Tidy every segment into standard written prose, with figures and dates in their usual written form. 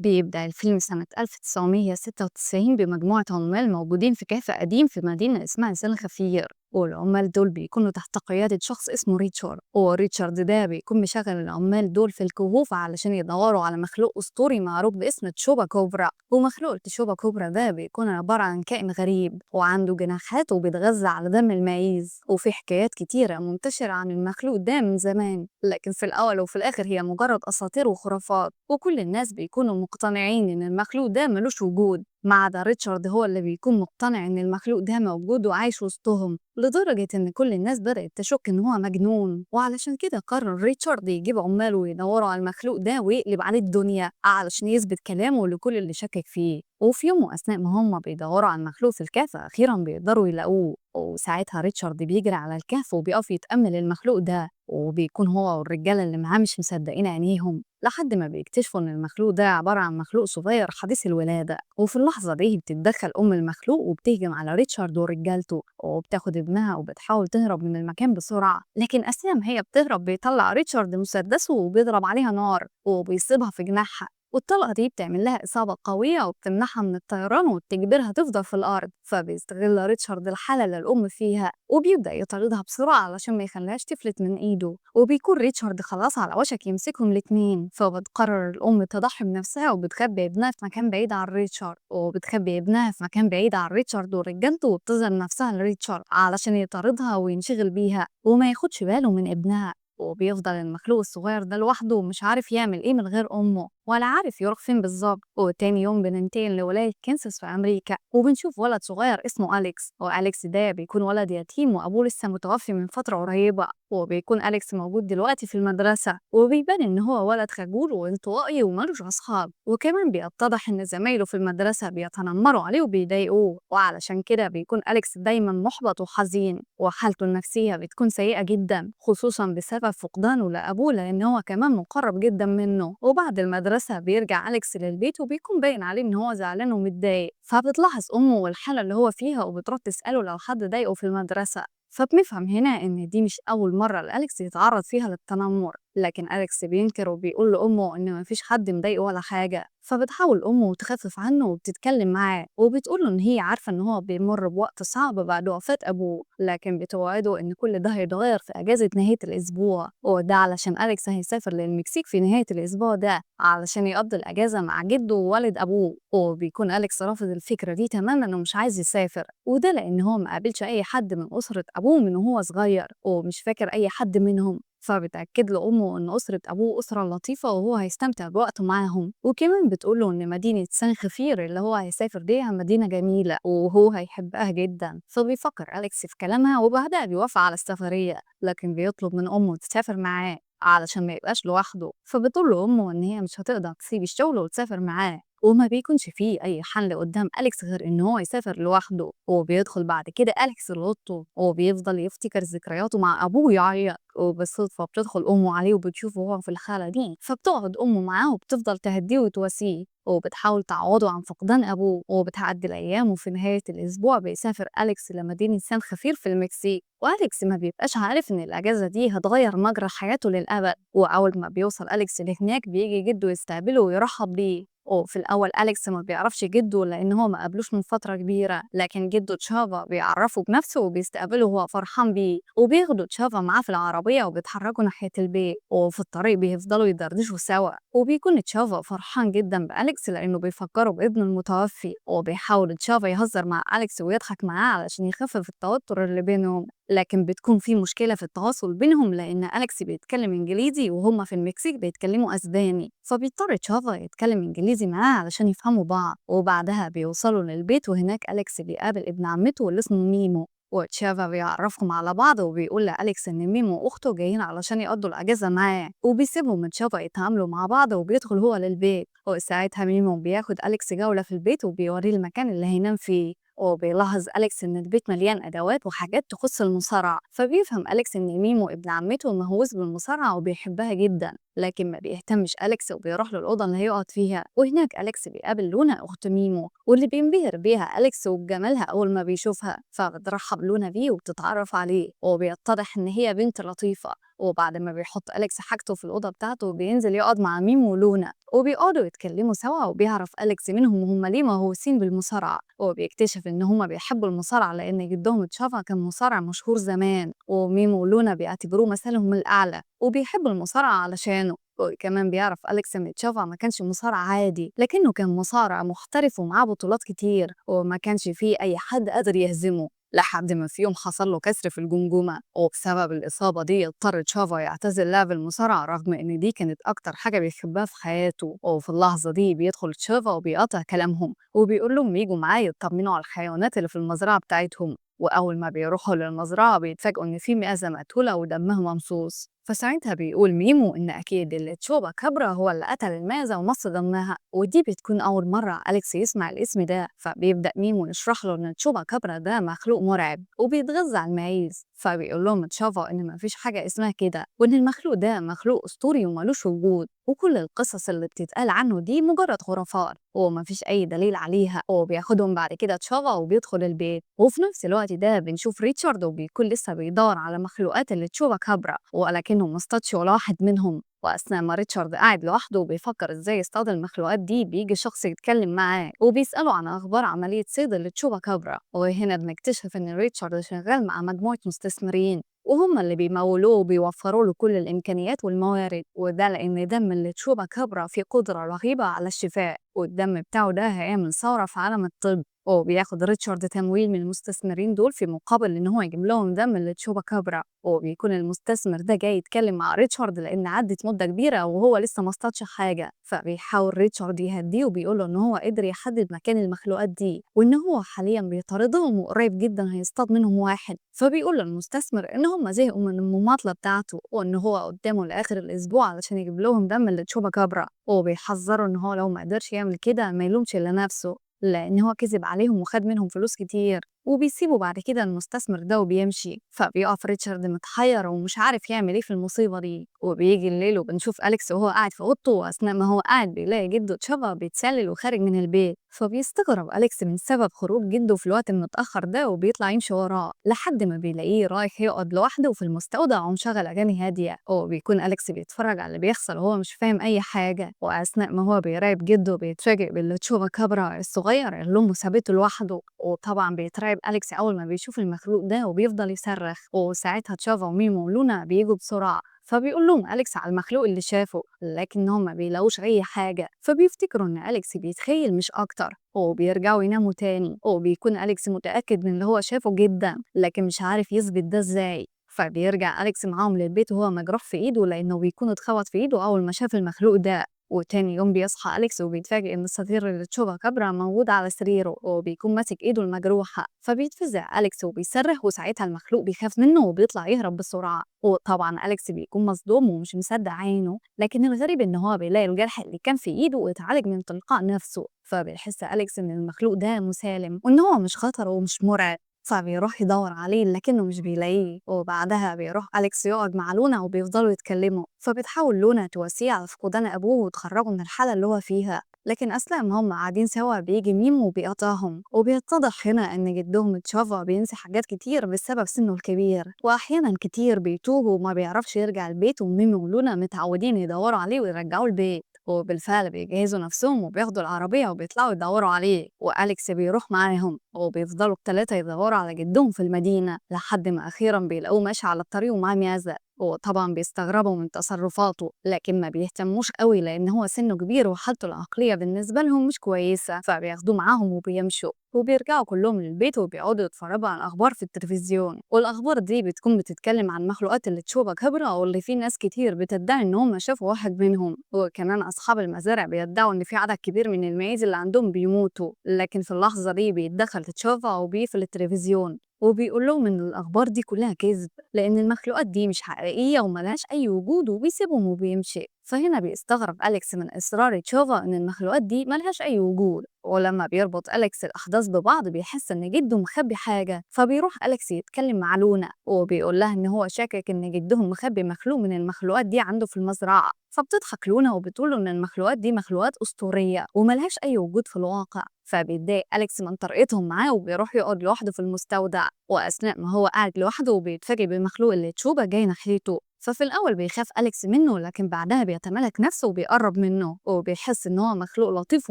بيبدأ الفيلم سنة 1996 بمجموعة عمال موجودين في كهف قديم في مدينة اسمها سان خافير، والعمال دول بيكونوا تحت قيادة شخص اسمه ريتشارد. وريتشارد ده بيكون مشغل العمال دول في الكهوف علشان يدوروا على مخلوق أسطوري معروف باسم تشوباكابرا. ومخلوق التشوباكابرا ده بيكون عبارة عن كائن غريب وعنده جناحات وبيتغذى على دم المعيز، وفي حكايات كتيرة منتشرة عن المخلوق ده من زمان، لكن في الأول وفي الآخر هي مجرد أساطير وخرافات، وكل الناس بيكونوا مقتنعين إن المخلوق ده ملوش وجود، ما عدا ريتشارد هو اللي بيكون مقتنع إن المخلوق ده موجود وعايش وسطهم، لدرجة إن كل الناس بدأت تشك إن هو مجنون. وعلشان كده قرر ريتشارد يجيب عماله ويدوروا على المخلوق ده ويقلب عليه الدنيا علشان يثبت كلامه لكل اللي شكك فيه. وفي يوم أثناء ما هم بيدوروا على المخلوق في الكهف أخيرا بيقدروا يلاقوه، وساعتها ريتشارد بيجري على الكهف وبيقف يتأمل المخلوق ده، وبيكون هو والرجالة اللي معاه مش مصدقين عينيهم لحد ما بيكتشفوا إن المخلوق ده عبارة عن مخلوق صغير حديث الولادة. وفي اللحظة دي بتتدخل أم المخلوق وبتهجم على ريتشارد ورجالته وبتاخد ابنها وبتحاول تهرب من المكان بسرعة، لكن أثناء ما هي بتهرب بيطلع ريتشارد مسدسه وبيضرب عليها نار وبيصيبها في جناحها، والطلقة دي بتعمل لها إصابة قوية وبتمنعها من الطيران وبتجبرها تفضل في الأرض. فبيستغل ريتشارد الحالة اللي الأم فيها وبيبدأ يطاردها بسرعة علشان ما يخليهاش تفلت من إيده، وبيكون ريتشارد خلاص على وشك يمسكهم الاتنين. فبتقرر الأم تضحي بنفسها وبتخبي ابنها في مكان بعيد عن ريتشارد، وبتخبي ابنها في مكان بعيد عن ريتشارد ورجالته، وبتظهر نفسها لريتشارد علشان يطاردها وينشغل بيها وما ياخدش باله من ابنها. وبيفضل المخلوق الصغير ده لوحده ومش عارف يعمل ايه من غير امه ولا عارف يروح فين بالظبط. وتاني يوم بننتقل لولاية كنساس في امريكا، وبنشوف ولد صغير اسمه أليكس. وأليكس ده بيكون ولد يتيم وابوه لسه متوفي من فترة قريبة، وبيكون أليكس موجود دلوقتي في المدرسة، وبيبان إن هو ولد خجول وانطوائي ومالوش أصحاب، وكمان بيتضح إن زمايله في المدرسة بيتنمروا عليه وبيضايقوه، وعلشان كده بيكون أليكس دايما محبط وحزين، وحالته النفسية بتكون سيئة جدا، خصوصا بسبب فقدانه لأبوه لأن هو كمان مقرب جدا منه. وبعد المدرسة بيرجع أليكس للبيت وبيكون باين عليه إن هو زعلان ومتضايق، فبتلاحظ أمه والحالة اللي هو فيها وبتروح تسأله لو حد ضايقه في المدرسة. فبنفهم هنا إن دي مش أول مرة لأليكس يتعرض فيها للتنمر، لكن أليكس بينكر وبيقول لأمه إن مفيش حد مضايقه ولا حاجة. فبتحاول أمه تخفف عنه وبتتكلم معاه وبتقوله إن هي عارفة إن هو بيمر بوقت صعب بعد وفاة أبوه، لكن بتوعده إن كل ده هيتغير في أجازة نهاية الأسبوع، وده علشان أليكس هيسافر للمكسيك في نهاية الأسبوع ده علشان يقضي الأجازة مع جده ووالد أبوه. وبيكون أليكس رافض الفكرة دي تماما ومش عايز يسافر، وده لأن هو مقابلش أي حد من أسرة أبوه من وهو صغير ومش فاكر أي حد منهم. فبتأكد له أمه إن أسرة أبوه أسرة لطيفة وهو هيستمتع بوقته معاهم، وكمان بتقول له إن مدينة سان خفير اللي هو هيسافر ليها مدينة جميلة وهو هيحبها جدا. فبيفكر أليكس في كلامها وبعدها بيوافق على السفرية، لكن بيطلب من أمه تسافر معاه علشان ما يبقاش لوحده. فبتقول له أمه إن هي مش هتقدر تسيب الشغل وتسافر معاه، وما بيكونش فيه أي حل قدام أليكس غير إن هو يسافر لوحده. وبيدخل بعد كده أليكس لأوضته وبيفضل يفتكر ذكرياته مع أبوه ويعيط، وبالصدفة بتدخل أمه عليه وبتشوفه وهو في الحالة دي، فبتقعد أمه معاه وبتفضل تهديه وتواسيه وبتحاول تعوضه عن فقدان أبوه. وبتعدي الأيام وفي نهاية الأسبوع بيسافر أليكس لمدينة سان خفير في المكسيك، وأليكس ما بيبقاش عارف إن الأجازة دي هتغير مجرى حياته للأبد. وأول ما بيوصل أليكس لهناك بيجي جده يستقبله ويرحب بيه. وفي الأول أليكس ما بيعرفش جده لأن هو ما قابلوش من فترة كبيرة، لكن جده تشافا بيعرفه بنفسه وبيستقبله وهو فرحان بيه، وبياخدوا تشافا معاه في العربية وبيتحركوا ناحية البيت. وفي الطريق بيفضلوا يدردشوا سوا، وبيكون تشافا فرحان جدا بأليكس لأنه بيفكره بابنه المتوفي، وبيحاول تشافا يهزر مع أليكس ويضحك معاه علشان يخفف التوتر اللي بينهم. لكن بتكون في مشكلة في التواصل بينهم لأن أليكس بيتكلم إنجليزي وهما في المكسيك بيتكلموا أسباني، فبيضطر تشافا يتكلم إنجليزي معاه علشان يفهموا بعض. وبعدها بيوصلوا للبيت وهناك أليكس بيقابل ابن عمته اللي اسمه ميمو، وتشافا بيعرفهم على بعض وبيقول لأليكس إن ميمو وأخته جايين علشان يقضوا الأجازة معاه، وبيسيبهم تشافا يتعاملوا مع بعض وبيدخل هو للبيت. وساعتها ميمو بياخد أليكس جولة في البيت وبيوريه المكان اللي هينام فيه، وبيلاحظ أليكس إن البيت مليان أدوات وحاجات تخص المصارعة، فبيفهم أليكس إن ميمو ابن عمته مهووس بالمصارعة وبيحبها جدا، لكن ما بيهتمش أليكس وبيروح له الأوضة اللي هيقعد فيها. وهناك أليكس بيقابل لونا أخت ميمو واللي بينبهر بيها أليكس وبجمالها أول ما بيشوفها، فبترحب لونا بيه وبتتعرف عليه، وبيتضح إن هي بنت لطيفة. وبعد ما بيحط أليكس حاجته في الأوضة بتاعته بينزل يقعد مع ميمو ولونا، وبيقعدوا يتكلموا سوا، وبيعرف أليكس منهم هم ليه مهووسين بالمصارعة، وبيكتشف إن هم بيحبوا المصارعة لأن جدهم تشافا كان مصارع مشهور زمان، وميمو ولونا بيعتبروه مثلهم الأعلى وبيحبوا المصارعة علشانه. وكمان بيعرف أليكس إن تشافا ما كانش مصارع عادي، لكنه كان مصارع محترف ومعاه بطولات كتير، وما كانش فيه أي حد قادر يهزمه، لحد ما في يوم حصل له كسر في الجمجمة، وبسبب الإصابة دي اضطر تشافا يعتزل لعب المصارعة رغم إن دي كانت أكتر حاجة بيحبها في حياته. وفي اللحظة دي بيدخل تشافا وبيقاطع كلامهم وبيقول لهم يجوا معاه يطمنوا على الحيوانات اللي في المزرعة بتاعتهم. وأول ما بيروحوا للمزرعة بيتفاجئوا إن في معزة مقتولة ودمها ممصوص، فساعتها بيقول ميمو إن أكيد اللي تشوبا كابرا هو اللي قتل المعزة ومص دمها، ودي بتكون أول مرة أليكس يسمع الاسم ده. فبيبدأ ميمو يشرح له إن تشوبا كابرا ده مخلوق مرعب وبيتغذى على المعيز، فبيقول لهم تشافا إن مفيش حاجة اسمها كده، وإن المخلوق ده مخلوق أسطوري وملوش وجود، وكل القصص اللي بتتقال عنه دي مجرد خرافات ومفيش أي دليل عليها. وبياخدهم بعد كده تشافا وبيدخل البيت، وفي نفس الوقت ده بنشوف ريتشارد وبيكون لسه بيدور على مخلوقات اللي تشوبا كابرا، ولكنه ما اصطادش ولا واحد منهم. وأثناء ما ريتشارد قاعد لوحده وبيفكر إزاي يصطاد المخلوقات دي، بيجي شخص يتكلم معاه وبيسأله عن أخبار عملية صيد اللي تشوبا كابرا. وهنا بنكتشف إن ريتشارد شغال مع مجموعة مستثمرين، وهم اللي بيمولوه وبيوفروا له كل الإمكانيات والموارد، وده لأن دم اللي تشوبا كابرا فيه قدرة رهيبة على الشفاء، والدم بتاعه ده هيعمل ثورة في عالم الطب. وبياخد ريتشارد تمويل من المستثمرين دول في مقابل إن هو يجيب لهم دم اللي تشوبا كابرا. وبيكون المستثمر ده جاي يتكلم مع ريتشارد لأن عدت مدة كبيرة وهو لسه ما اصطادش حاجة، فبيحاول ريتشارد يهديه وبيقول له إن هو قدر يحدد مكان المخلوقات دي، وإن هو حاليا بيطاردهم وقريب جدا هيصطاد منهم واحد. فبيقول للمستثمر إن هم زهقوا من المماطلة بتاعته، وإن هو قدامه لآخر الأسبوع علشان يجيب لهم دم اللي تشوبا كابرا، وبيحذره إن هو لو ما قدرش يعمل كده ما يلومش إلا نفسه، لأن هو كذب عليهم وخد منهم فلوس كتير. وبيسيبوا بعد كده المستثمر ده وبيمشي. فبيقف ريتشارد متحير ومش عارف يعمل ايه في المصيبة دي. وبيجي الليل وبنشوف أليكس وهو قاعد في أوضته، وأثناء ما هو قاعد بيلاقي جده تشافا بيتسلل وخارج من البيت. فبيستغرب أليكس من سبب خروج جده في الوقت المتأخر ده، وبيطلع يمشي وراه لحد ما بيلاقيه رايح يقعد لوحده في المستودع ومشغل أغاني هادية. وبيكون أليكس بيتفرج على اللي بيحصل وهو مش فاهم أي حاجة. وأثناء ما هو بيراقب جده بيتفاجئ باللي تشوبا كابرا الصغير اللي أمه سابته لوحده. وطبعا بيترعب أليكس أول ما بيشوف المخلوق ده وبيفضل يصرخ. وساعتها تشافا وميمو ولونا بيجوا بسرعة، فبيقول لهم أليكس على المخلوق اللي شافه، لكنهم ما بيلاقوش أي حاجة، فبيفتكروا إن أليكس بيتخيل مش أكتر، وبيرجعوا يناموا تاني. وبيكون أليكس متأكد من اللي هو شافه جدا، لكن مش عارف يثبت ده إزاي. فبيرجع أليكس معاهم للبيت وهو مجروح في إيده، لأنه بيكون اتخبط في إيده أول ما شاف المخلوق ده. وتاني يوم بيصحى أليكس وبيتفاجئ إن الصغير اللي تشوبا كابرا موجود على سريره، وبيكون ماسك إيده المجروحة. فبيتفزع أليكس وبيصرخ، وساعتها المخلوق بيخاف منه وبيطلع يهرب بسرعة. وطبعا أليكس بيكون مصدوم ومش مصدق عينه، لكن الغريب إن هو بيلاقي الجرح اللي كان في إيده واتعالج من تلقاء نفسه. فبيحس أليكس إن المخلوق ده مسالم وإن هو مش خطر ومش مرعب، فبيروح يدور عليه لكنه مش بيلاقيه. وبعدها بيروح أليكس يقعد مع لونا وبيفضلوا يتكلموا، فبتحاول لونا تواسيه على فقدان أبوه وتخرجه من الحالة اللي هو فيها. لكن أثناء ما هم قاعدين سوا بيجي ميمو وبيقاطعهم، وبيتضح هنا إن جدهم تشافا بينسى حاجات كتير بسبب سنه الكبير، وأحيانا كتير بيتوه وما بيعرفش يرجع البيت، وميمو ولونا متعودين يدوروا عليه ويرجعوه البيت. وبالفعل بيجهزوا نفسهم وبياخدوا العربية وبيطلعوا يدوروا عليه، وأليكس بيروح معاهم، وبيفضلوا التلاتة يدوروا على جدهم في المدينة لحد ما أخيرا بيلاقوه ماشي على الطريق ومعاه معزة. وطبعا بيستغربوا من تصرفاته، لكن ما بيهتموش قوي لأن هو سنه كبير وحالته العقلية بالنسبة لهم مش كويسة، فبياخدوه معاهم وبيمشوا. وبيرجعوا كلهم للبيت وبيقعدوا يتفرجوا على الأخبار في التلفزيون، والأخبار دي بتكون بتتكلم عن مخلوقات اللي تشوبا كابرا واللي في ناس كتير بتدعي إن هم شافوا واحد منهم. وكمان أصحاب المزارع بيدعوا إن في عدد كبير من المعيز اللي عندهم بيموتوا، لكن في اللحظة دي بيتدخل تشافا وبيقفل التلفزيون وبيقول لهم إن الأخبار دي كلها كذب، لأن المخلوقات دي مش حقيقية وملهاش أي وجود، وبيسيبهم وبيمشي. فهنا بيستغرب أليكس من إصرار تشافا إن المخلوقات دي ملهاش أي وجود. ولما بيربط أليكس الأحداث ببعض بيحس إن جده مخبي حاجة، فبيروح أليكس يتكلم مع لونا وبيقول لها إن هو شاكك إن جدهم مخبي مخلوق من المخلوقات دي عنده في المزرعة. فبتضحك لونا وبتقول إن المخلوقات دي مخلوقات أسطورية وملهاش أي وجود في الواقع. فبيتضايق أليكس من طريقتهم معاه وبيروح يقعد لوحده في المستودع. وأثناء ما هو قاعد لوحده بيتفاجئ بالمخلوق اللي تشوبا جاي ناحيته، ففي الأول بيخاف أليكس منه، لكن بعدها بيتمالك نفسه وبيقرب منه، وبيحس إن هو مخلوق لطيف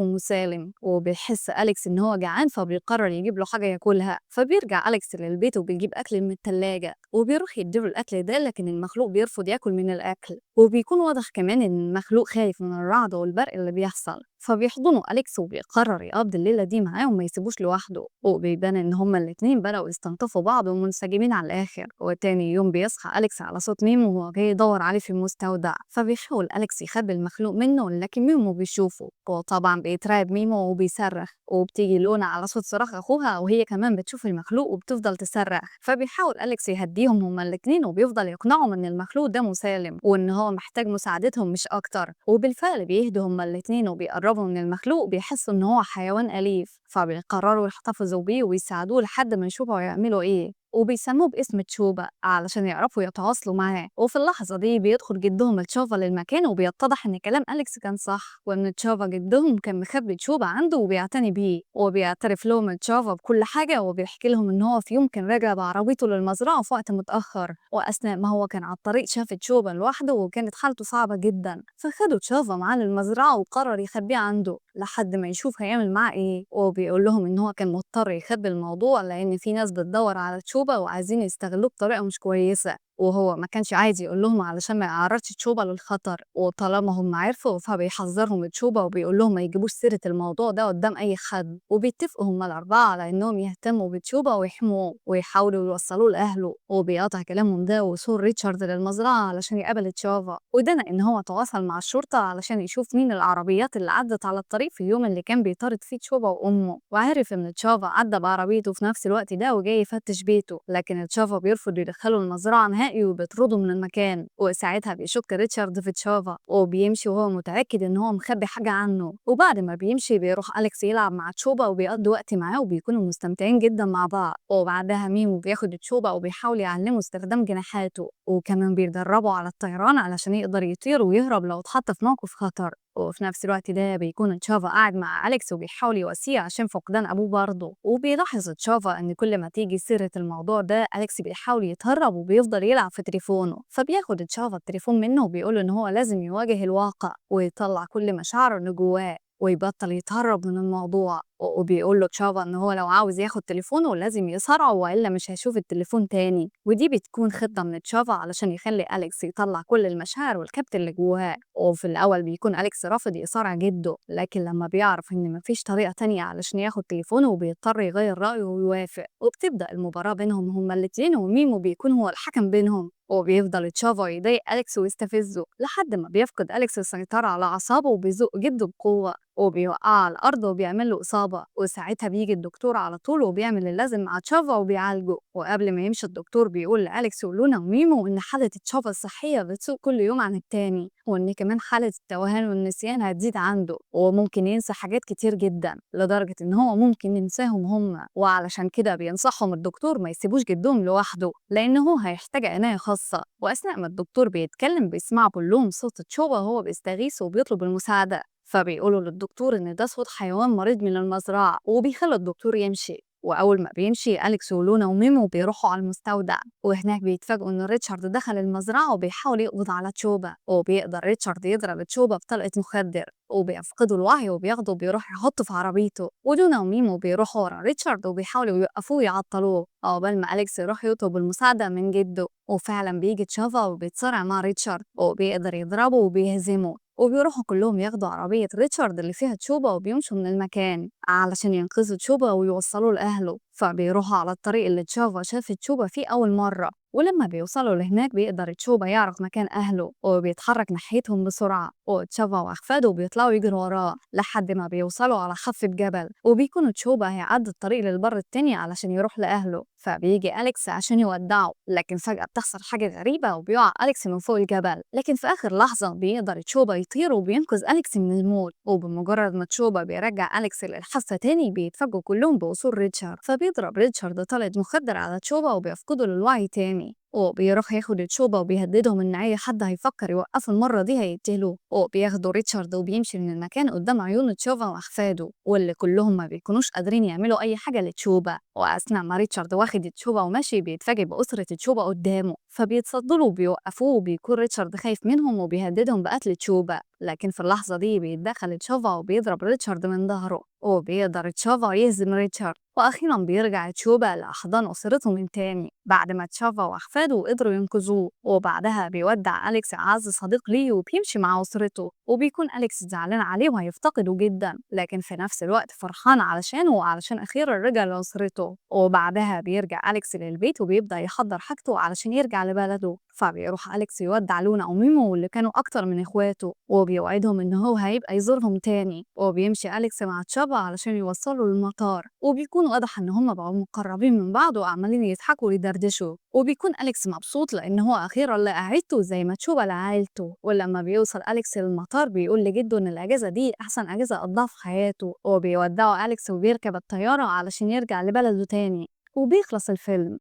ومسالم. وبيحس أليكس إن هو جعان، فبيقرر يجيب له حاجة ياكلها. فبيرجع أليكس للبيت وبيجيب أكل من التلاجة وبيروح يديله الأكل ده، لكن المخلوق بيرفض ياكل من الأكل. وبيكون واضح كمان إن المخلوق خايف من الرعد والبرق اللي بيحصل، فبيحضنه أليكس وبيقرر يقضي الليلة دي معاه وما يسيبوش لوحده. وبيبان إن هما الاتنين بدأوا يستلطفوا بعض ومنسجمين على الآخر. وتاني يوم بيصحى أليكس على صوت ميمو وهو جاي يدور عليه في المستودع، فبيحاول أليكس يخبي المخلوق منه، لكن ميمو بيشوفه، وطبعا بيترعب ميمو وبيصرخ. وبتيجي لونا على صوت صراخ أخوها، وهي كمان بتشوف المخلوق وبتفضل تصرخ. فبيحاول أليكس يهديهم هما الاتنين، وبيفضل يقنعهم إن المخلوق ده مسالم وإن هو محتاج مساعدتهم مش أكتر. وبالفعل بيهدوا هما الاتنين وبيقربوا من المخلوق، بيحسوا إن هو حيوان أليف، فبيقرروا يحتفظوا بيه ويساعدوه لحد ما يشوفوا هيعملوا إيه، وبيسموه باسم تشوبا علشان يعرفوا يتواصلوا معاه. وفي اللحظة دي بيدخل جدهم تشافا للمكان، وبيتضح إن كلام أليكس كان صح، وإن تشافا جدهم كان مخبي تشوبا عنده وبيعتني بيه. وبيعترف لهم تشافا بكل حاجة، وبيحكي لهم إن هو في يوم كان راجع بعربيته للمزرعة في وقت متأخر، وأثناء ما هو كان على الطريق شاف تشوبا لوحده وكانت حالته صعبة جدا، فخدوا تشافا معاه للمزرعة وقرر يخبيه عنده لحد ما يشوف هيعمل معاه إيه. وبيقول لهم إن هو كان مضطر يخبي الموضوع لأن في ناس بتدور على تشوبا وعايزين يستغلوه بطريقة مش كويسة، وهو ما كانش عايز يقول لهم علشان ما يعرضش تشوبا للخطر. وطالما هم عرفوا فبيحذرهم تشوبا وبيقول لهم ما يجيبوش سيرة الموضوع ده قدام أي حد. وبيتفقوا هم الأربعة على إنهم يهتموا بتشوبا ويحموه ويحاولوا يوصلوه لأهله. وبيقاطع كلامهم ده وصول ريتشارد للمزرعة علشان يقابل تشافا، وده إن هو تواصل مع الشرطة علشان يشوف مين العربيات اللي عدت على الطريق في اليوم اللي كان بيطارد فيه تشوبا وأمه. وعرف إن تشافا عدى بعربيته في نفس الوقت ده وجاي يفتش بيته، لكن تشافا بيرفض يدخله المزرعة نهائي وبيطرده من المكان. وساعتها بيشك ريتشارد في تشافا وبيمشي وهو متأكد إن هو مخبي حاجة عنه. وبعد ما بيمشي بيروح أليكس يلعب مع تشوبا وبيقضي وقت معاه وبيكونوا مستمتعين جدا مع بعض. وبعدها ميمو بياخد تشوبا وبيحاول يعلمه استخدام جناحاته، وكمان بيدربه على الطيران علشان يقدر يطير ويهرب لو اتحط في موقف خطر. وفي نفس الوقت ده بيكون تشافا قاعد مع أليكس وبيحاول يواسيه عشان فقدان أبوه برضه. وبيلاحظ تشافا إن كل ما تيجي سيرة الموضوع ده أليكس بيحاول يتهرب وبيفضل يلعب في تليفونه، فبياخد تشافا التليفون منه وبيقول إن هو لازم يواجه الواقع ويطلع كل مشاعره اللي جواه ويبطل يتهرب من الموضوع. وبيقول له تشافا إن هو لو عاوز ياخد تليفونه لازم يصارعه وإلا مش هيشوف التليفون تاني. ودي بتكون خطة من تشافا علشان يخلي أليكس يطلع كل المشاعر والكبت اللي جواه. وفي الأول بيكون أليكس رافض يصارع جده، لكن لما بيعرف إن مفيش طريقة تانية علشان ياخد تليفونه وبيضطر يغير رأيه ويوافق. وبتبدأ المباراة بينهم هما الاتنين، وميمو بيكون هو الحكم بينهم. وبيفضل تشافا يضايق أليكس ويستفزه لحد ما بيفقد أليكس السيطرة على أعصابه وبيزق جده بقوة وبيوقعه على الأرض وبيعمل له إصابة. وساعتها بيجي الدكتور على طول وبيعمل اللازم مع تشافا وبيعالجه. وقبل ما يمشي الدكتور بيقول لأليكس ولونا وميمو إن حالة تشافا الصحية بتسوء كل يوم عن التاني، وإن كمان حالة التوهان والنسيان هتزيد عنده وممكن ينسى حاجات كتير جدا لدرجة إن هو ممكن ينساهم هم. وعلشان كده بينصحهم الدكتور ما يسيبوش جدهم لوحده لأن هو هيحتاج عناية خاصة. وأثناء ما الدكتور بيتكلم بيسمعوا كلهم صوت تشوبا وهو بيستغيث وبيطلب المساعدة، فبيقولوا للدكتور إن ده صوت حيوان مريض من المزرعة، وبيخلوا الدكتور يمشي. وأول ما بيمشي أليكس ولونا وميمو بيروحوا على المستودع، وهناك بيتفاجئوا إن ريتشارد دخل المزرعة وبيحاول يقبض على تشوبا، وبيقدر ريتشارد يضرب تشوبا بطلقة مخدر وبيفقدوا الوعي وبياخده وبيروح يحطه في عربيته. ولونا وميمو بيروحوا ورا ريتشارد وبيحاولوا يوقفوه ويعطلوه عقبال ما أليكس يروح يطلب المساعدة من جده. وفعلا بيجي تشافا وبيتصارع مع ريتشارد وبيقدر يضربه وبيهزمه، وبيروحوا كلهم ياخدوا عربية ريتشارد اللي فيها تشوبا وبيمشوا من المكان علشان ينقذوا تشوبا ويوصلوه لأهله. فبيروحوا على الطريق اللي تشافا شاف تشوبا فيه أول مرة، ولما بيوصلوا لهناك بيقدر تشوبا يعرف مكان أهله وبيتحرك ناحيتهم بسرعة، وتشافا وأحفاده بيطلعوا يجروا وراه لحد ما بيوصلوا على حافة جبل، وبيكونوا تشوبا هيعدي الطريق للبر التاني علشان يروح لأهله. فبيجي أليكس عشان يودعه، لكن فجأة بتحصل حاجة غريبة وبيقع أليكس من فوق الجبل، لكن في آخر لحظة بيقدر تشوبا يطير وبينقذ أليكس من الموت. وبمجرد ما تشوبا بيرجع أليكس للحافة تاني بيتفاجئوا كلهم بوصول ريتشارد، فبيضرب ريتشارد طلقة مخدر على تشوبا وبيفقده للوعي تاني. وبيروح ياخد تشوبا وبيهددهم إن أي حد هيفكر يوقفه المرة دي هيقتله. وبياخدوا ريتشارد وبيمشي من المكان قدام عيون تشوفا وأحفاده، واللي كلهم ما بيكونوش قادرين يعملوا أي حاجة لتشوبا. وأثناء ما ريتشارد واخد تشوبا وماشي بيتفاجئ بأسرة تشوبا قدامه، فبيتصدوا له وبيوقفوه، وبيكون ريتشارد خايف منهم وبيهددهم بقتل تشوبا. لكن في اللحظة دي بيتدخل تشوفا وبيضرب ريتشارد من ظهره، وبيقدر تشوفا يهزم ريتشارد. وأخيرا بيرجع تشوبا لأحضان أسرته من تاني بعد ما تشوفا وأحفاده قدروا ينقذوه. وبعدها بيودع أليكس أعز صديق ليه وبيمشي مع أسرته، وبيكون أليكس زعلان عليه وهيفتقده جدا، لكن في نفس الوقت فرحان علشانه وعلشان أخيرا رجع لأسرته. وبعدها بيرجع أليكس للبيت وبيبدأ يحضر حاجته علشان يرجع لبلده. فبيروح أليكس يودع لونا وميمو واللي كانوا أكتر من إخواته، وبيوعدهم إن هو هيبقى يزورهم تاني. وبيمشي أليكس مع تشابا علشان يوصلوا للمطار، وبيكون واضح إن هما بقوا مقربين من بعض وعمالين يضحكوا ويدردشوا. وبيكون أليكس مبسوط لأن هو أخيرا لقى عيلته زي ما تشوبا لقى عيلته. ولما بيوصل أليكس للمطار بيقول لجده إن الأجازة دي أحسن أجازة قضاها في حياته، وبيودعوا أليكس وبيركب الطيارة علشان يرجع لبلده تاني. وبيخلص الفيلم.